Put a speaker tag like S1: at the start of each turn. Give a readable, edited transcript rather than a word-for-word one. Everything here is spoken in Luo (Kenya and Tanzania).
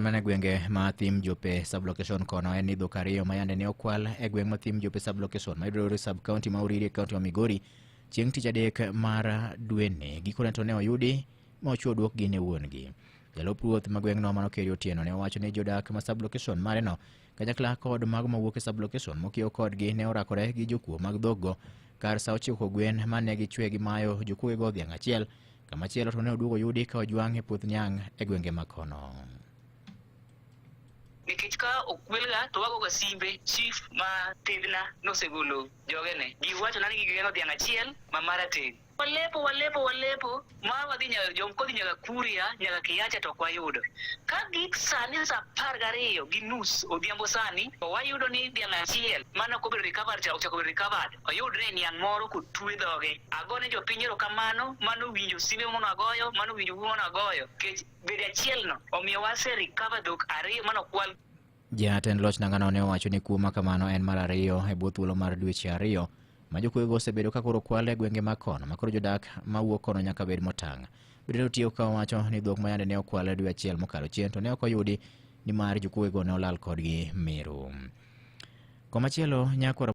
S1: Mana e gwenge ma Thim Jope sub-location kono en ni dhok ariyo ma yande ne okwal e gweng' ma Thim Jope sub-location ma yudore sub-county ma Uriri e county ma Migori chieng' tich adek mar dweni gikone to ne oyudi ma ochiwo dwokgi ne wuon-gi. Jalup ruoth ma gweng'no mano Kerry Otieno ne owacho ni jodak ma sub-location mareno kanyakla kod mago mawuok e sub-location mokiewo kodgi ne orakore gi jokuo mag dhokgo kar sa 9 gwen ma ne gichwe gimayo jokuoyego dhiang' achiel kamachielo to ne oduogo yudi ka ojwang' e puoth niang' e gwenge ma kono.
S2: Nikech ka okwelga to wagoga simbe chief ma thidhna nosegolo jogene giwachona ni gigeng'o dhiang' achiel ma marateng'. Walepo walepo walepo ma wadhi nyaka jomoko dhi nyaka Kuria nyaka Kiacha to ok wayudo. Ka gik sani sa 12:30 odhiambo sani to wayudo ni dhiang' achiel mane ok obedo recovered cha ochako bedo recovered oyudre e niang' moro kotwe dhoge. Agone jopiny erokamano mano winjo simbe mane agoyo mano winjo wuo mane agoyo nikech bedo achiel no omiyo wase recover dhok ariyo mane okwal.
S1: Jatend loch nangano ne owacho ni kuo ma kamano en mar ariyo e bwo thuolo mar dweche ariyo ma jokuoyego osebedo ka koro kwalo e gwenge ma kono ma koro jodak mawuok kono nyaka bed motang'. Bende otiyo ka owacho ni dhok ma yande ne okwal e dwe achiel mokalo chien to ne ok oyudi nimar jokuoyego ne olal kodgi Meru. Komachielo nyakwar